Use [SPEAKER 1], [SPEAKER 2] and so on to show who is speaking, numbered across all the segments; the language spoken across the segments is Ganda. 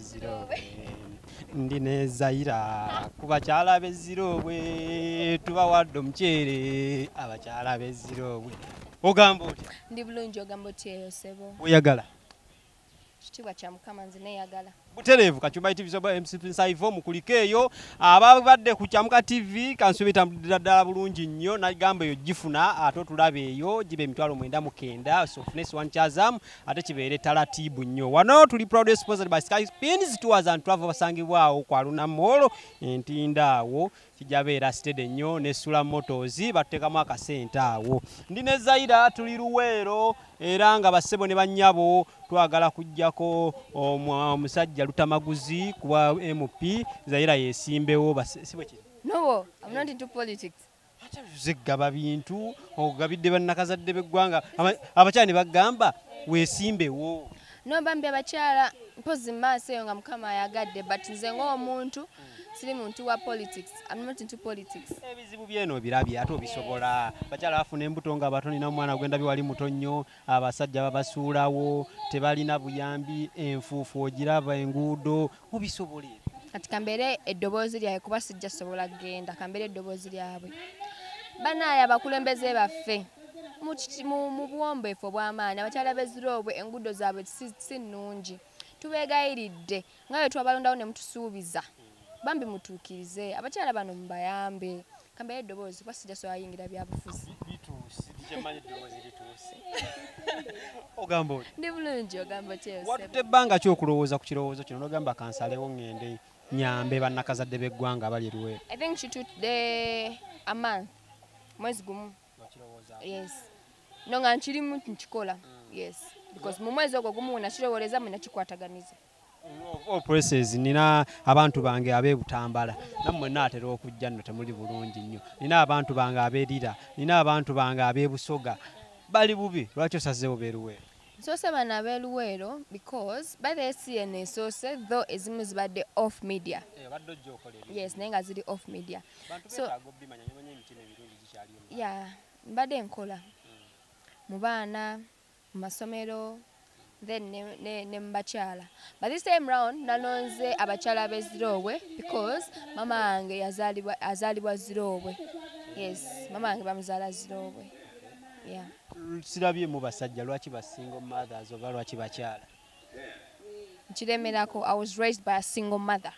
[SPEAKER 1] B'eziroobwe, ndi ne Zaira ku bakyala b'eziroobwe, tubawadde omuceere abakyala b'eziroobwe. Ogamba otya?
[SPEAKER 2] Ndi bulungi, ogamba otya eyo ssebo?
[SPEAKER 1] Oyagala?
[SPEAKER 2] Kitiibwa kya Mukama, nze neeyagala.
[SPEAKER 1] Butereevu Kachumba TV, soba MC Nsaivo mukuliko eyo ababadde ku Kyamuka TV kansubi bitambulira ddala bulungi nnyo. Nagamba eyo gifuna ate otulaba eyo giba 900,000, so ofune esiwani kyazamu ate kibeere talatibu nnyo. Wano tuli proud sponsored by Sky Spins Tours and Travel, basangibwawo kwa Luna Mall Entinda, awo kijja beera steady nnyo ne Sula Motors batuteekamu akasente awo. Ndi ne Zaira, tuli Luweero era nga bassebo ne bannyabo twagala kujjako omusajja Lutamaguzi kuba MP. Zaira yesimbewo, si bwe kiri?
[SPEAKER 2] No, I'm not into politics.
[SPEAKER 1] Ate zeggaba bintu ogabidde bannakazadde b'eggwanga, abakyala ne bagamba weesimbewo.
[SPEAKER 2] No, bambi abakyala mpozi maaso eyo nga Mukama ayagadde, but nze ng'omuntu siri muntu wa politics. I'm not into politics.
[SPEAKER 1] Ebizibu byeno obirabye ate obisobola. Bakyala bafuna embuto nga bato, nina omwana gwendabye wali muto nnyo, abasajja babasuulawo, tebalina buyambi, enfuufu ogiraba, enguudo, obisobola ebyo?
[SPEAKER 2] Kati kambeere eddoboozi lyabwe kuba sijja sobola kugenda, kambeere eddoboozi lyabwe. Banaaye abakulembeze baffe, mu buwombeefu obw'amaanyi, abakyala b'eziroobwe enguudo zaabwe si nnungi. Tubeegayiridde nga bwe twabalondawo ne mutusuubiza, bambi mutuukirize abakyala bano, mubayambe. Kambeere eddoboozi kuba sijja sobola yingira byabufuzi.
[SPEAKER 1] Lituuse, kyemmanyi eddoboozi lituuse. Ogamba oti?
[SPEAKER 2] Ndi bulungi, ogamba otya eyo ssebo?
[SPEAKER 1] Watutte ebbanga ki okulowooza ku kirowoozo kino n'ogamba kansalewo ŋŋende nyambe bannakazadde b'eggwanga abali e Luweero?
[SPEAKER 2] I think kitudde a month, mwezi gumu. Yes, no, nga nkirimu nkikola, yes, because mu mwezi ogwo gumu nakirowooleza mwe nakikwataganiza.
[SPEAKER 1] All places nina abantu bange ab'e Butambala, nammwe naatera okujja nno temuli bulungi nnyo. Nina abantu bange ab'erira, nina abantu bange ab'e Busoga bali bubi. Lwaki osazeewo b'e Luweero?
[SPEAKER 2] Nsoose bano ab'e Luweero because by the CN esoose, though ezimu zibadde off media.
[SPEAKER 1] Obadde ojja okola ebintu.
[SPEAKER 2] Yes, naye nga ziri off media.
[SPEAKER 1] Bantu beetaaga obbimanya, nyamanya emitima emirungi gikyaliyo mu
[SPEAKER 2] Yeah, mbadde nkola mu baana mu masomero, then ne mu bakyala, but this time round nalonze abakyala b'e Ziroobwe because mama wange yazaalibwa, azaalibwa Ziroobwe. Yes, mama wange bamuzaala Ziroobwe, yeah.
[SPEAKER 1] Sirabye mu basajja, lwaki ba single mothers oba lwaki bakyala?
[SPEAKER 2] Nkiremerako, I was raised by a single mother,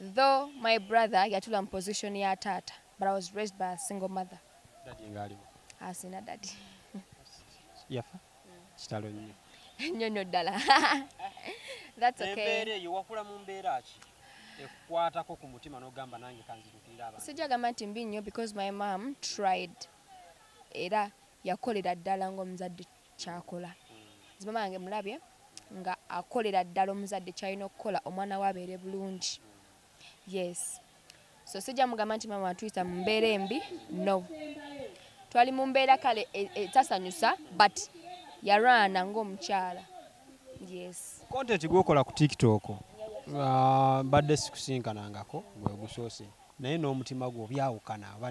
[SPEAKER 2] though my brother yatula mu position ya taata, but I was raised by a single mother.
[SPEAKER 1] Daddy ng'aliwo?
[SPEAKER 2] Asina daddy.
[SPEAKER 1] Yafa? Kitalo nnyo.
[SPEAKER 2] Nnyo nnyo ddala. That's okay.
[SPEAKER 1] Embeera eyo wakula mu mbeera ki ekukwatako ku mutima n'ogamba nange kanzirukirira abantu?
[SPEAKER 2] Sijja gamba nti mbi nnyo because my mom tried, era yakolera ddala ng'omuzadde kyakola. Nze mama wange mulabye nga akolera ddala omuzadde kyalina okukola omwana we abeere bulungi. Yes, so sijja mugamba nti mama watuyisa mu mbeera embi. No, twali mu mbeera kale etasanyusa, but yalwana ng'omukyala, yes.
[SPEAKER 1] Content gwokola ku TikTok, mbadde sikusinkanangako, gwe gusoose, naye n'omutima gwo byawukana oba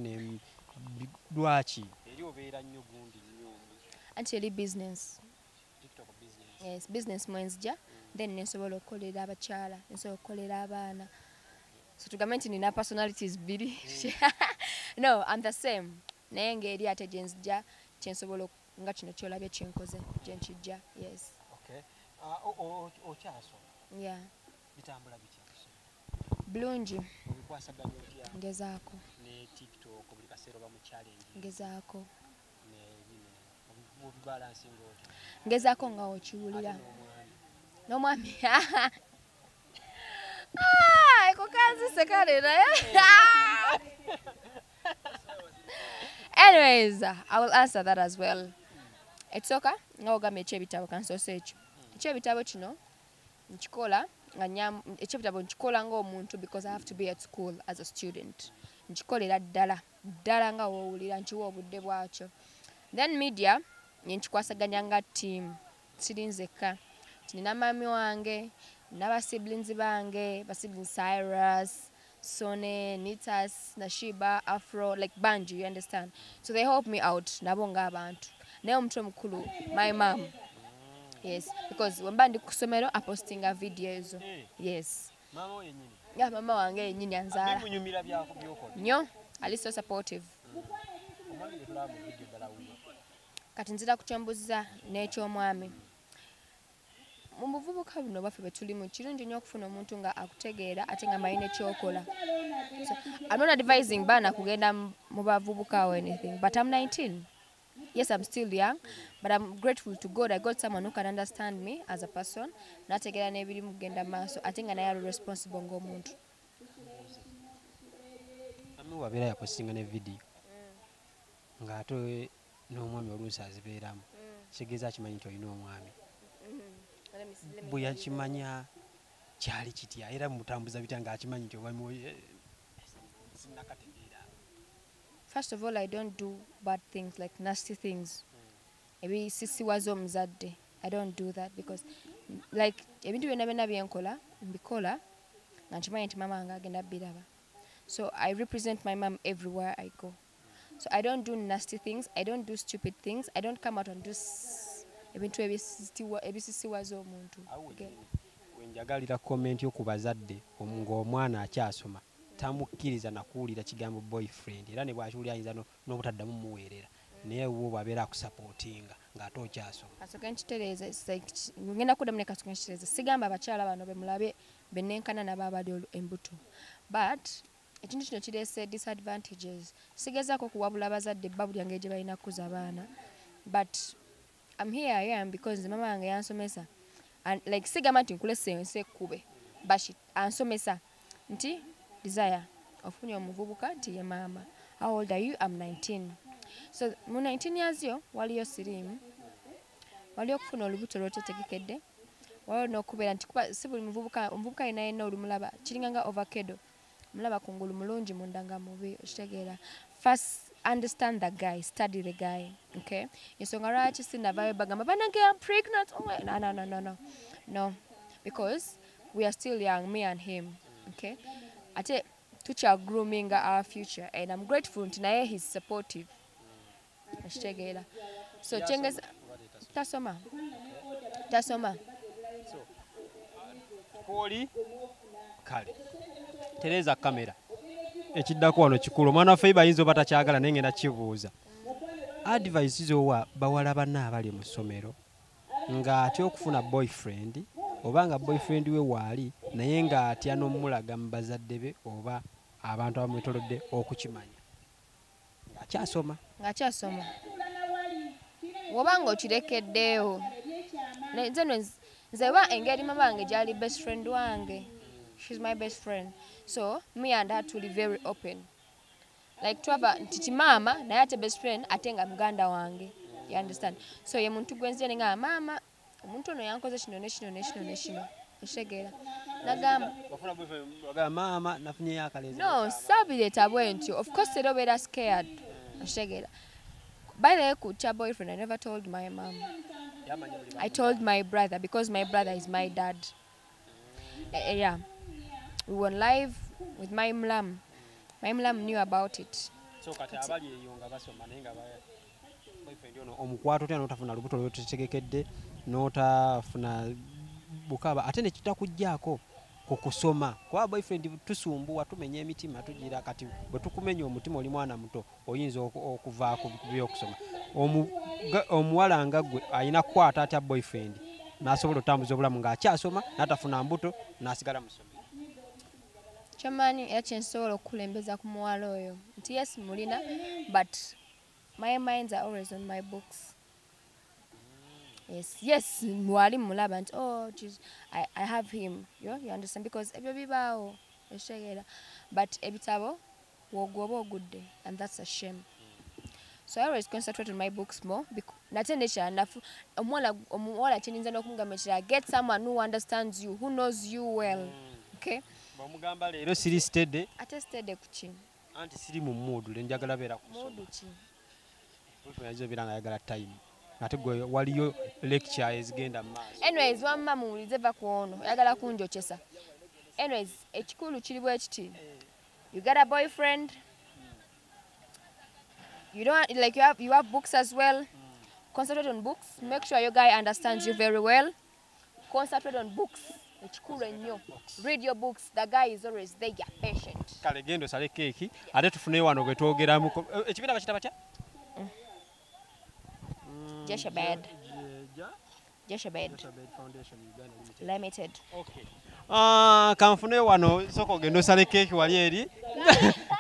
[SPEAKER 1] lwaki eri obeera nnyo gundi nnyo?
[SPEAKER 2] Anti eri business.
[SPEAKER 1] TikTok business?
[SPEAKER 2] Yes, business mwenzija, then nensobola okukolera abakyala, nensobola okukolera abaana. So tugambe nti nina personalities bbiri? No, I'm the same, naye ng'eri ate gyenzija kyensobola nga kino kyolabye kyenkoze gyenkijja, yes.
[SPEAKER 1] Okay. Okyasoma?
[SPEAKER 2] Yeah.
[SPEAKER 1] Bitambula bitya okusoma?
[SPEAKER 2] Bulungi.
[SPEAKER 1] Obikwasaganya otya?
[SPEAKER 2] Ngezaako.
[SPEAKER 1] Ne TikTok buli kaseera oba mu challenge?
[SPEAKER 2] Ngezaako.
[SPEAKER 1] Ne bino obibalansinga otya?
[SPEAKER 2] Ngezaako nga okiwulira.
[SPEAKER 1] Ate n'omwami?
[SPEAKER 2] N'omwami. Ah, eko kanzise kale naye. Anyways, I will answer that as well. Ekisooka nga ogambye ekyebitabo, kansoose ekyo ekyebitabo kino nkikola nga ekyebitabo nkikola ng'omuntu because I have to be at school as a student. Nkikolera ddala ddala nga woowulira, nkiwa obudde bwakyo. Then media nenkikwasaganya nga team, siri nzekka. Nina mami wange n'aba siblings bange, ba siblings Cyrus, Sone, Nitas, Nashiba, Afro, like bangi, you understand? So they help me out nabo ng'abantu, naye omutwe mukulu my mom. Yes, because wemba ndi ku ssomero apostinga video ezo. Yes.
[SPEAKER 1] Mama wo yennyini?
[SPEAKER 2] Yeah, mama wange yennyini anzaala.
[SPEAKER 1] Bimunyumira byokola?
[SPEAKER 2] Nnyo, ali so supportive.
[SPEAKER 1] Omwami gwe tulaba mu video ddala wuyo?
[SPEAKER 2] Kati nzira kukyambuza n'ekyomwami. Mu buvubuka buno bwaffe bwe tulimu, kirungi nnyo okufuna omuntu nga akutegeera ate nga amanyi n'ekyokola. So, I'm not advising baana kugenda mu bavubuka or anything, but I'm 19. Yes, I'm still young, but I'm grateful to God I got someone who can understand me as a person, n'ategeera n'ebirimu kugenda mu maaso, ate nga naye ali responsible ng'omuntu.
[SPEAKER 1] Mami wabeera yapostinga ne video ng'ate n'omwami oluusi azibeeramu, kitegeeza akimanyi nti olina omwami. Bwe yakimanya kyali kitya, era mutambuza bitya ng'akimanyi nti omwami we sinnakategeera?
[SPEAKER 2] First of all, I don't do bad things, like nasty things. Ebisisiwaza omuzadde. I don't do that because, like, ebintu byonna byonna byenkola, mbikola nga nkimanyi nti maama wange agenda biraba. So I represent my mom everywhere I go. So I don't do nasty things, I don't do stupid things, I don't come out and do ebintu ebisisiwaza omuntu. Okay.
[SPEAKER 1] Wenjagalira comment yo ku bazadde ng'omwana akyasoma tamukkiriza nakuwulira kigambo boyfriend, era ne bw'akiwulira ayinza n'obutaddamu muweerera, naye wo bw'abeera akusupportinga ng'ate okyasoma.
[SPEAKER 2] Kasooke nkitereeze, it's like, ngenda kuddamu ne kasooke nkitereeze. Sigamba abakyala bano be mulabe be nenkana nabo abali embuto, but ekintu kino kireese disadvantages. Sigezaako okuwabula abazadde bba buli engeri gye balina kukuza abaana, but I'm here I am because mama wange yansomesa. And like sigamba nti nkulese ensi ekkube, but she ansomesa nti Desire ofunye omuvubuka nti ye maama. How old are you? I'm 19. So mu 19 years yo waliyo siriimu, waliyo okufuna olubuto lw'otetegekedde, waliwo n'okubeera nti kuba si buli muvubuka, omuvubuka yenna yenna olumulaba kiringa nga avocado, mulaba kungulu mulungi munda nga mubi, okitegeera. First understand the guy, study the guy, okay? Ensonga lwaki sinnavaayo bagamba bannange I'm pregnant? Oh my, no, no, no, no, no. No, because we are still young, me and him, okay? Ate tukya grooming our future and I'm grateful nti naye he's supportive. Okitegeera. So kyengeza tasoma. Tasoma.
[SPEAKER 1] So kwoli kale tereza kamera ekiddako wano kikulu, omwana waffe bayinza oba takyagala naye ngenda kibuuza. Advice z'owa bawala banna abali mu ssomero ng'atya okufuna boyfriend oba nga boyfriend we waali naye ng'atya n'omulaga mu bazadde be oba abantu abamwetoolodde okukimanya ng'akyasoma.
[SPEAKER 2] Ng'akyasoma. Bw'oba ng'okirekeddeewo, nze nno nze oba engeri maama wange gy'ali best friend wange. She's my best friend. So me and her tuli very open. Like twava nti ti maama naye ate best friend ate nga muganda wange. You understand? So ye muntu gwe nzija ne ngamba maama omuntu ono yankoze kino ne kino ne kino ne kino. Okitegeera. Nagamba
[SPEAKER 1] wafuna boyfriend wagamba maama nafunyeyo akalenzi.
[SPEAKER 2] No, saabireeta bwe ntyo. Of course era obeera scared. Okitegeera. By the way, ku kya boyfriend I never told my mom. I told my brother because my brother is my dad. Yeah. We were live with my mlam. My mlam knew about it.
[SPEAKER 1] So kati abali eyo nga basoma naye nga boyfriend ono omukwata otya n'otafuna lubuto lw'otetegekedde n'otafuna bukaba ate ne kitakuggyako ku kusoma, kuba boyfriend tusumbuwa tumenya emitima tugira, kati bwe tukumenya omutima oli mwana muto oyinza okuvaako ku by'okusoma. Omuwala nga ggwe alina kukwata atya boyfriend n'asobola otambuza obulamu ng'akyasoma n'atafuna mbuto n'asigala mu ssomero?
[SPEAKER 2] Kyamaanyi era kye nsobola okukulembeza ku muwala oyo nti yes mulina, but my minds are always on my books. Yes, yes, mwali mulaba nti oh, jeez, I have him. You understand? Because ebyo bibaawo, okitegeera. But ebitabo w'ogwoba ogudde, and that's a shame. So I always concentrate on my books more. Nate nekirala nafu omuwala kye nnyinza n'okumugamba ekirala, get someone who understands you, who knows you well. Okay?
[SPEAKER 1] Bw'omugamba leero siri steady.
[SPEAKER 2] Ate steady ku ki?
[SPEAKER 1] Anti siri mu mood, le njagala beera ku ssomero.
[SPEAKER 2] Mood ki?
[SPEAKER 1] Boyfriend ayinza obeera ng'ayagala time. Ate gwe waliyo lecture ezigenda mu maaso.
[SPEAKER 2] Anyways, wamma muwulize va ku ono, oyagala kunjokyesa. Anyways, ekikulu kiri bwe kiti. You got a boyfriend. You don't like you have books as well. Concentrate on books. Make sure your guy understands you very well. Concentrate on books. Ekikulu ennyo. Read your books. The guy is always there, patient.
[SPEAKER 1] Kale genda osale keeki ate tufuneyo wano gwe twogeramu. Ekibiina bakiyita batya?
[SPEAKER 2] Jeshebed. Jeshebed Limited.
[SPEAKER 1] Okay. Kanfuneyo wano, sooka ogenda osale keeki wali eri.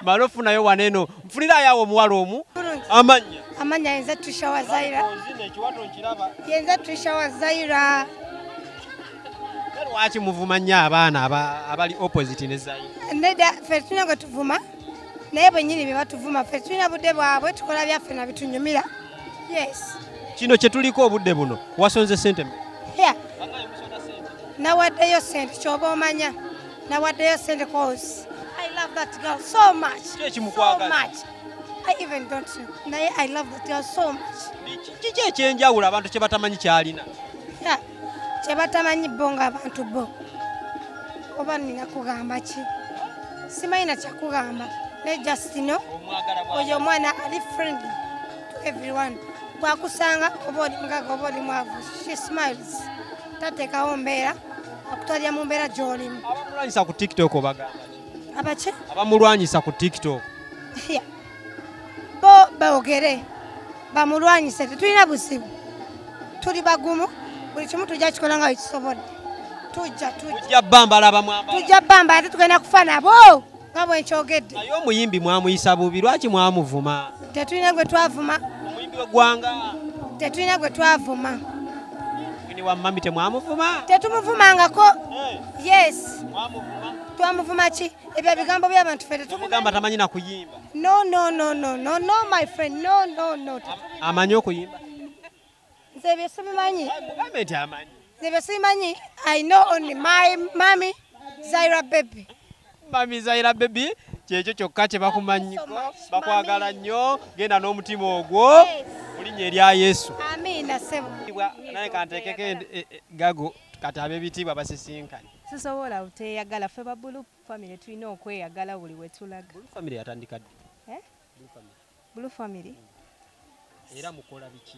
[SPEAKER 1] Mala ofunayo wano eno. Nfunirayo awo omuwala omu. Amannya.
[SPEAKER 3] Amannya yenze Trisha wa Zaira.
[SPEAKER 1] Ekiwato nkiraba.
[SPEAKER 3] Yenze Trisha wa Zaira.
[SPEAKER 1] Lwaki muvuma nnyo abaana abali opposite ne Zaira?
[SPEAKER 3] Nedda, ffe tulina gwe tuvuma, naye bennyini be batuvuma. Ffe tulina budde bwabwe, tukola byaffe na bitunyumira. Yes.
[SPEAKER 1] Kino kye tuliko obudde buno, wasonze ssente mmeka?
[SPEAKER 3] Yeah. Nawaddeyo ssente, ky'oba omanya. Nawaddeyo ssente cause I love that girl so much.
[SPEAKER 1] Ki ekimukwagala?
[SPEAKER 3] So much. I even don't know. Naye I love that girl so much.
[SPEAKER 1] Kiki ekyenjawulo abantu kye batamanyi ky'alina?
[SPEAKER 3] Yeah. Kye batamanyi bo ng'abantu bo. Oba nina kugamba ki? Simanyi na kyakugamba. Naye just know, oyo omwana ali friendly to everyone. Bw'akusanga oba oli mugagga oba oli mwavu, she smiles. Tateekawo mbeera, akutwalira mu mbeera gy'olimu.
[SPEAKER 1] Abamulwanyisa ku TikTok obagamba ki?
[SPEAKER 3] Abaki?
[SPEAKER 1] Abamulwanyisa ku TikTok.
[SPEAKER 3] Yeah. Bo boogere, bamulwanyise, tetulina buzibu. Tuli bagumu, buli kimu tujja kikola nga bwe kisobodde. Tujja.
[SPEAKER 1] Tujja bambala abamwambala.
[SPEAKER 3] Tujja bambala, ate tugenda kufa nabo nga bwe nkyogedde.
[SPEAKER 1] Naye omuyimbi mwamuyisa bubi, lwaki mwamuvuma?
[SPEAKER 3] Tetulina gwe twavuma.
[SPEAKER 1] Omuyimbi w'eggwanga.
[SPEAKER 3] Tetulina gwe twavuma.
[SPEAKER 1] Mwini wa mami temwamuvuma?
[SPEAKER 3] Tetumuvumangako. Yes.
[SPEAKER 1] Mwamuvuma?
[SPEAKER 3] Twamuvuma ki? Ebyo bigambo by'abantu ffe tetubimanyi.
[SPEAKER 1] Mugamba tamanyi na kuyimba.
[SPEAKER 3] No, no, no, no, no, no, my friend, no, no, no.
[SPEAKER 1] Amanyi okuyimba?
[SPEAKER 3] Nze ebyo sibimanyi.
[SPEAKER 1] Mugambe nti amanyi.
[SPEAKER 3] Nze ebyo sibimanyi. I know only my mommy, Zaira baby.
[SPEAKER 1] Mami Zaira baby, kyekyo kyokka kye bakumanyiko, bakwagala nnyo, genda n'omutima ogwo mu linnya erya Yesu.
[SPEAKER 3] Amiina ssebo.
[SPEAKER 1] Naye kanteekeko gago kati ab'ebitiibwa basisinkanye.
[SPEAKER 4] Sisobola buteeyagala, ffe ba Blue Family tulina okweyagala buli we tulaga.
[SPEAKER 1] Blue Family yatandika ddi?
[SPEAKER 4] Blue Family.
[SPEAKER 1] Era mukola biki?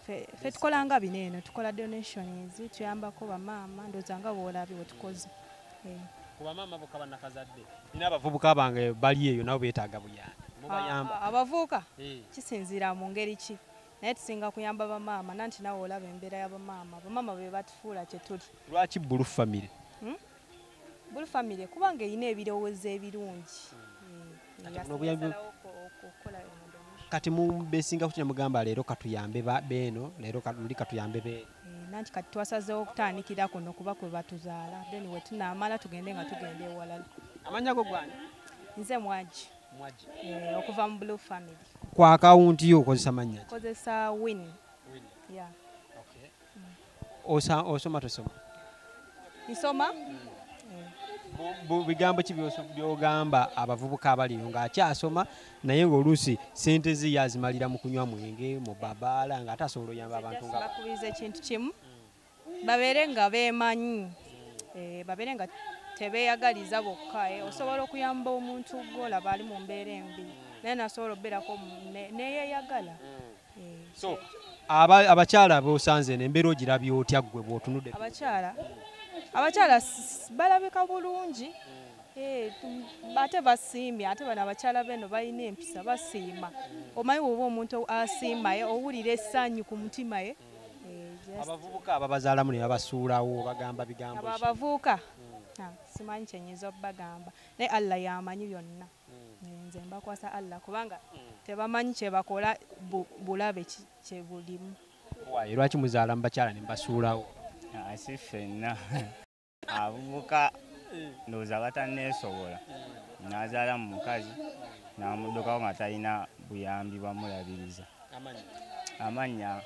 [SPEAKER 4] Ffe tukola nga bino eno, tukola donations, tuyambako bamaama, ndowooza nga bw'olabye bwe tukoze.
[SPEAKER 1] Ku bamaama bokka bannakazadde, nina abavubuka bange bali eyo nabo beetaaga buyambi. Mubayamba?
[SPEAKER 4] Abavubuka kisinziira mu ngeri ki? Naye tusinga kuyamba bamaama, nanti naawe olaba embeera y'abamaama. Bamaama be batufuula kye tuli.
[SPEAKER 1] Lwaki Blue Family?
[SPEAKER 4] Blue Family kubanga erina ebirowoozo ebirungi.
[SPEAKER 1] Kati mubesinga ku mugamba leero katuyambe beeno, leero luli katuyambe beeno.
[SPEAKER 4] Nanti kati twasazeewo okutandikira kuno kuba kwe batuzaala, then we tunaamala tugende nga tugenda ewalala.
[SPEAKER 1] Amannya go gwani?
[SPEAKER 4] Nze Mwaji.
[SPEAKER 1] Mwaji.
[SPEAKER 4] Okuva mu Blue Family.
[SPEAKER 1] Ku akawunti yo okozesa mannya ki?
[SPEAKER 4] Nkozesa Win.
[SPEAKER 1] Win.
[SPEAKER 4] Yeah.
[SPEAKER 1] Okay. Osoma tosoma?
[SPEAKER 4] Nsoma.
[SPEAKER 1] Bigambo ki by'ogamba abavubuka abaliyo ng'akyasoma naye ng'oluusi ssente ze yazimalira mu kunywa mwenge mu babaala ng'ate asobola oyamba abantu nga
[SPEAKER 4] bakubiriza ekintu kimu, babeere nga beemanyi, babeere nga tebeeyagaliza bokka. Osobola okuyamba omuntu gw'olaba ali mu mbeera embi naye nasobola okubeerako neyeeyagala.
[SPEAKER 1] So abakyala b'osanze eno embeera ogirabye otya ggwe bw'otunudde?
[SPEAKER 4] Abakyala balabika bulungi, ate basiimye, ate bano abakyala beno balina empisa, basiima. Omanyi bw'oba omuntu asiima owulira essanyu ku mutima ye.
[SPEAKER 1] Abavubuka ababazaalamu ne babasuulawo bagamba bigambo ki?
[SPEAKER 4] Abavubuka simanyi kye nnyinza okubagamba, naye Allah y'amanyi byonna. Nze mbakwasa Allah kubanga tebamanyi kye bakola bulabe kye bulimu.
[SPEAKER 1] Lwaki muzaala mu bakyala ne mbasuulawo?
[SPEAKER 5] Si ffenna. Abavubuka ndowooza batanneesobola. N'azaala mu mukazi n'amuddukako nga talina buyambi bwamulabiriza. Amannya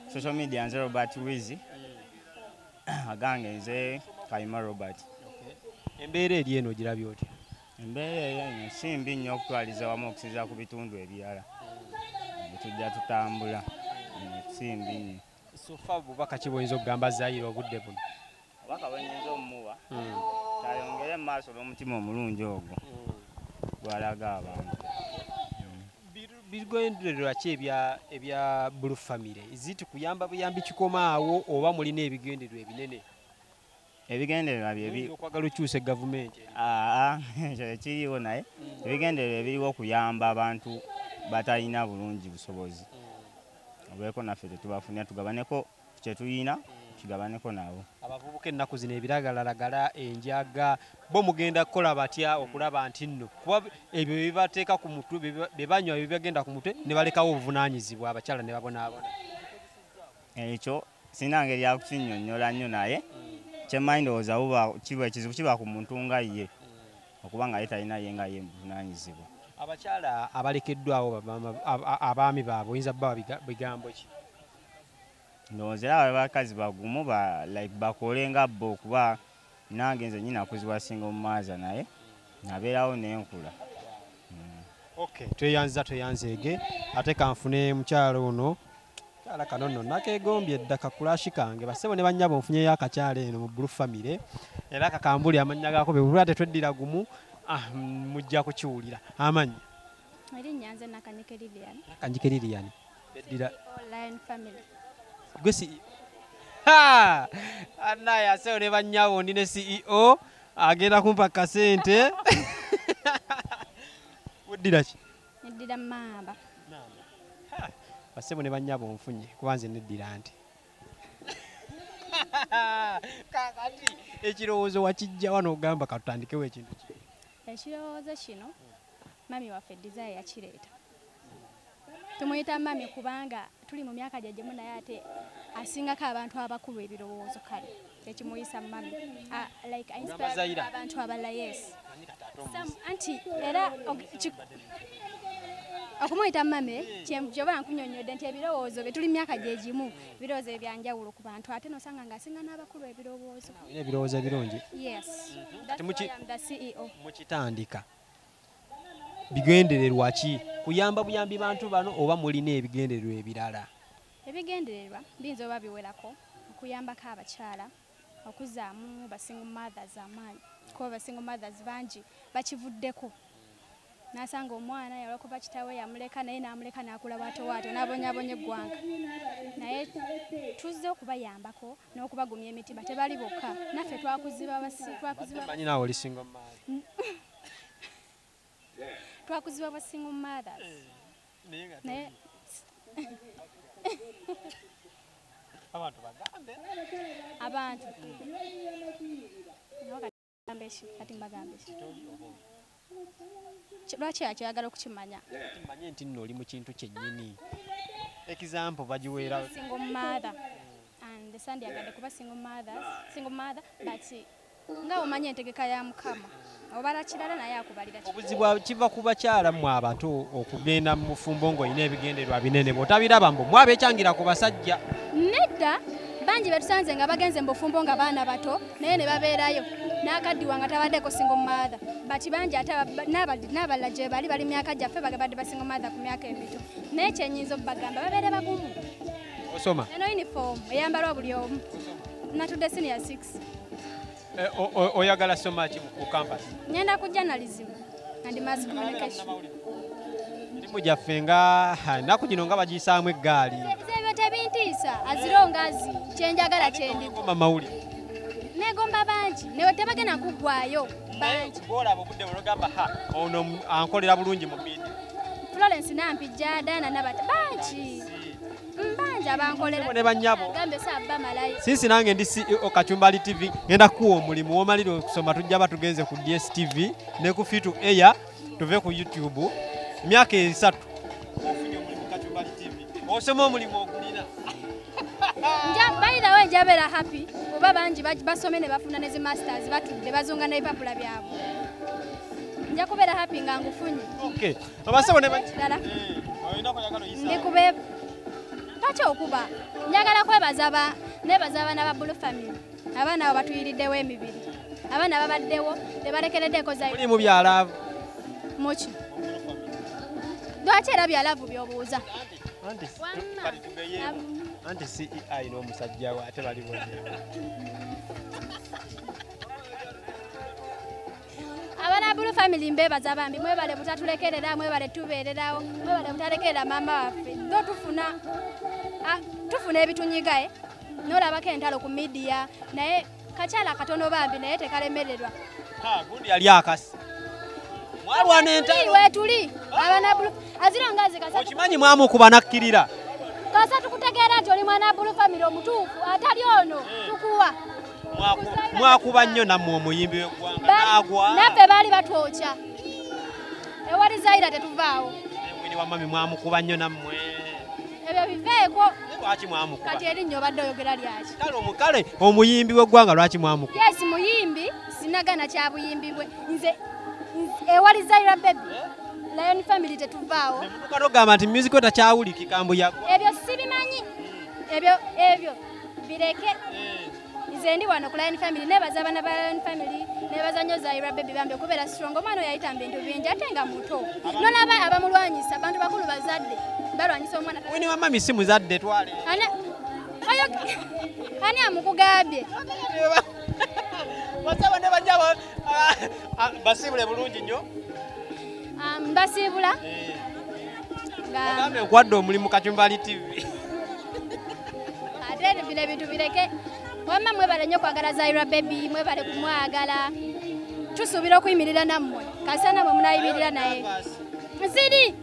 [SPEAKER 5] social media nze Robert Wizi, agange nze Kayima Robert.
[SPEAKER 1] Embeera eri eno ogirabye otya?
[SPEAKER 5] Embeera eri eno si mbi nnyo okutwaliza wamu okusinziira ku bitundu ebirala. Bwe tujja tutambula, si mbi nnyo.
[SPEAKER 1] So far bubaka ki bw'oyinza okugamba Zaira obudde buno?
[SPEAKER 5] Obubaka bwe nnyinza omumuwa, ayongere mu maaso n'omutima omulungi ogwo gw'alaga abantu.
[SPEAKER 1] Bigendererwa ki ebya Blue Family? Is it kuyamba buyambi kikomaawo oba mulina ebigendererwa ebinene?
[SPEAKER 5] Ebigendererwa bye
[SPEAKER 1] okwagala okyusa gavumenti.
[SPEAKER 5] Ekyo kiriwo, naye ebigendererwa ebiriwo kuyamba abantu batalina bulungi busobozi. Olweko naffe tetubafunira, tugabaneko kye tulina, tugabaneko nabo.
[SPEAKER 1] Abavubuka ennaku zino ebiragalalagala, enjaga, bo mugenda kukola batya okulaba nti nno kuba ebyo bibateeka ku mutwe, bye banywa bibagenda ku mutwe ne balekawo obuvunaanyizibwa, abakyala ne babonaabona?
[SPEAKER 5] Ekyo sirina ngeri ya kukinnyonnyola nnyo, naye kyemmanyi ndowooza buba kiba ekizibu kiba ku muntu nga ye, okuba nga ye talina ye nga ye buvunaanyizibwa.
[SPEAKER 1] Abakyala abalekeddwawo abaami baabwe oyinza bbawa bigambo ki?
[SPEAKER 5] Ndowooza era abakazi bagumu, like bakole nga bo, kuba nange nze nyina kuzibwa single mother, naye nabeerawo nenkula.
[SPEAKER 1] Okay, tweyanziza, tweyanzeege. Ate kanfune mukyalo ono, kyala kano nno nakeegombye dda, kakulashi kange. Bassebo ne bannyabo, nfunyeyo akakyala eno mu Blue Family, era kakambuli amannya gaako bwe tetweddira gumu. Mujja kukiwulira amannya.
[SPEAKER 6] Erinnya nze Nakanyike Lilian.
[SPEAKER 1] Nakanyike Lilian, eddira
[SPEAKER 6] Lion Family.
[SPEAKER 1] Gwe CEO? Ha! Anaye asewo ne bannyabo, ndi ne CEO agenda kumpa kasente. Weddira ki?
[SPEAKER 6] Neddira Mmamba.
[SPEAKER 1] Bassebo ne bannyabo, nfunye kuba nze neddira nti. Kakati ekirowoozo wakijja wano ogamba katutandikewo ekintu ki?
[SPEAKER 6] Ekirowoozo kino mami waffe Desire yakireeta. Tumuyita mami kubanga tuli mu myaka gyegyimu, naye ate asingako abantu abakulu ebirowoozo, kale ekimuyisa mami. Like inspire
[SPEAKER 1] Zaira.
[SPEAKER 6] abantu abalala, yes. Anti era okumuyita mame kyoba nkunyonnyodde nti ebirowoozo bye tuli myaka gyegimu, ebirowoozo bye byanjawulo ku bantu, ate nosanga ng'asinga n'abakulu ebirowoozo.
[SPEAKER 1] Olina ebirowoozo ebirungi.
[SPEAKER 6] Yes, that's why I'm the CEO.
[SPEAKER 1] Mukitandika bigendererwa ki? Kuyamba buyambi bantu bano oba mulina ebigendererwa ebirala?
[SPEAKER 6] Ebigendererwa biyinza oba biwerako: okuyambako abakyala, okuzaamu ba single mothers amaanyi, kuba ba single mothers bangi bakivuddeko, nasanga omwana yalwakuba kitaawe yamuleka, naye n'amuleka n'akula bwatyo bwatyo n'abonyabonya eggwanga. Naye tuzze okubayambako n'okubagumya emitima, tebali bokka, naffe twakuziba twakuzibwa.
[SPEAKER 1] Manyi naawe oli single mother.
[SPEAKER 6] Twakuzibwa ba single mothers, naye
[SPEAKER 1] abantu bagambe.
[SPEAKER 6] Abantu nawe kati mbagambe ki? Kati mbagambe ki? Lwaki akyoyagala okukimanya?
[SPEAKER 1] Manye nti nno oli mu kintu kyennyini, example bagiweera.
[SPEAKER 6] Single mother and sandyagadde kuba single mothers, single mother, but nga omanyi entegeka ya Mukama, obala kirala naye akubalira kirala.
[SPEAKER 1] Obuzibu kiva ku bakyala mmwe abato okugenda mu bufumbo ng'olina ebigendererwa binene, bw'otabiraba mbu mwabekyangira ku basajja.
[SPEAKER 6] Nedda, bangi betusanze nga bagenze mu bufumbo nga baana bato, naye ne babeerayo n'akaddiwa nga tabaddeko single mother, but bangi ate n'abalala gye bali bali myaka gyaffe bagabadde ba single mother ku myaka emito. Naye kyenyinza okubagamba, babeere bagumu.
[SPEAKER 1] Osoma?
[SPEAKER 6] Eno uniform eyambalwa buli omu. Natudde senior 6.
[SPEAKER 1] Oyagala soma ki ku campus?
[SPEAKER 6] Ngenda ku journalism and mass communication.
[SPEAKER 1] Emirimu gyaffe nga ennaku gino nga bagiyisaamu eggaali.
[SPEAKER 6] Ebyo tebintiisa, azirongazi kyenjagala kyendiko.
[SPEAKER 1] Gomba mawulire.
[SPEAKER 6] Negomba bangi, newe tebagenda kuggwayo bangi.
[SPEAKER 1] Bw'olaba obudde buno ogamba, ha, ono ankolera bulungi mu media.
[SPEAKER 6] Florence Nampijja, Diana Nabata, bangi. Bangi abankolera.
[SPEAKER 1] Ne bannyabo.
[SPEAKER 6] Gambe saabba malayo.
[SPEAKER 1] Sinsi nange ndi CEO Kachumbali TV, ngenda kuwa omulimu womalira okusoma, tujja batugenze ku DSTV ne ku Free to Air, tuve ku YouTube emyaka 3 ofunye omulimu Kachumbali TV, osoma omulimu ogulina.
[SPEAKER 6] Nja, by the way, njabeera happy oba bangi basome ne bafuna ne zi masters, batudde bazunga n'ebipapula byabwe. Nja kubeera happy nga ngufunye.
[SPEAKER 1] Okay, abasebo ne
[SPEAKER 6] Ddala.
[SPEAKER 1] Olina koyagala oyisa.
[SPEAKER 6] Ndi kube lwaki okuba njagala kwebaza ba nebaza abaana ba Blue Family, abaana abo batuyiriddewo emibiri, abaana babaddewo tebalekereddeko za
[SPEAKER 1] Muli mu bya love?
[SPEAKER 6] Muki? Lwaki era bya love by'obuuza?
[SPEAKER 1] Anti
[SPEAKER 6] Wamma.
[SPEAKER 1] kati tugeyeemu. Anti CEO alina omusajja we ate bali bonna.
[SPEAKER 6] Abaana Blue Family mbebaza bambi, mwebale mutatulekerera, mwebale tubeererawo, mwebale mutalekerera maama waffe. Tho tufuna ebitunyiga nolabako entalo ku media, naye kakyala katono bambi naye tekalemererwa.
[SPEAKER 1] Gundi yali akasi. Mwalwana entalo.
[SPEAKER 6] Wetuli abana Blue azira ngazi kasa.
[SPEAKER 1] Okimanyi mwamukuba nakkirira.
[SPEAKER 6] Kasa tukutegeera nti oli mwana Blue Family omutuufu atali ono tukuwa.
[SPEAKER 1] Mwakuba nnyo nammwe omuyimbi w'eggwanga n'agwa.
[SPEAKER 6] Naffe baali batwokya. Ewali Zaira tetuvaawo.
[SPEAKER 1] Mwini wa mami mwamukuba nnyo nammwe.
[SPEAKER 6] Ebyo biveeko.
[SPEAKER 1] Lwaki mwamukuba?
[SPEAKER 6] Kati erinnya obadde oyogera lyaki?
[SPEAKER 1] Kale omuyimbi w'eggwanga lwaki mwamukuba?
[SPEAKER 6] Yes, muyimbi sinagana kya buyimbi bwe. Nze ewali Zaira baby. Lion Family tetuvaawo.
[SPEAKER 1] Nemutuuka n'ogamba nti music takyawulikika mbu yagwa.
[SPEAKER 6] Ebyo sibimanyi. Ebyo bireke. Nze ndi wano ku Lion Family, nebaza abaana ba Lion Family, nebaza nnyo Zaira baby bambi okubeera strong. Omwana oyo yayita mu bintu bingi ate nga muto. Nolaba abamulwanyisa, abantu bakulu bazadde balwanyisa omwana.
[SPEAKER 1] Wini wa mami si muzadde twale.
[SPEAKER 6] Ani amukugambye?
[SPEAKER 1] Basaba ne bajja basiibule bulungi nnyo.
[SPEAKER 6] Mbasiibula.
[SPEAKER 1] Bagambe nkwadde omulimu Kachumbali TV.
[SPEAKER 6] Ate bino ebintu bireke. Wamma mwebale nnyo kwagala Zaira baby, mwebale kumwagala. Tusuubira okuyimirira nammwe. Kasana mwe munayimirira naye. Nziri.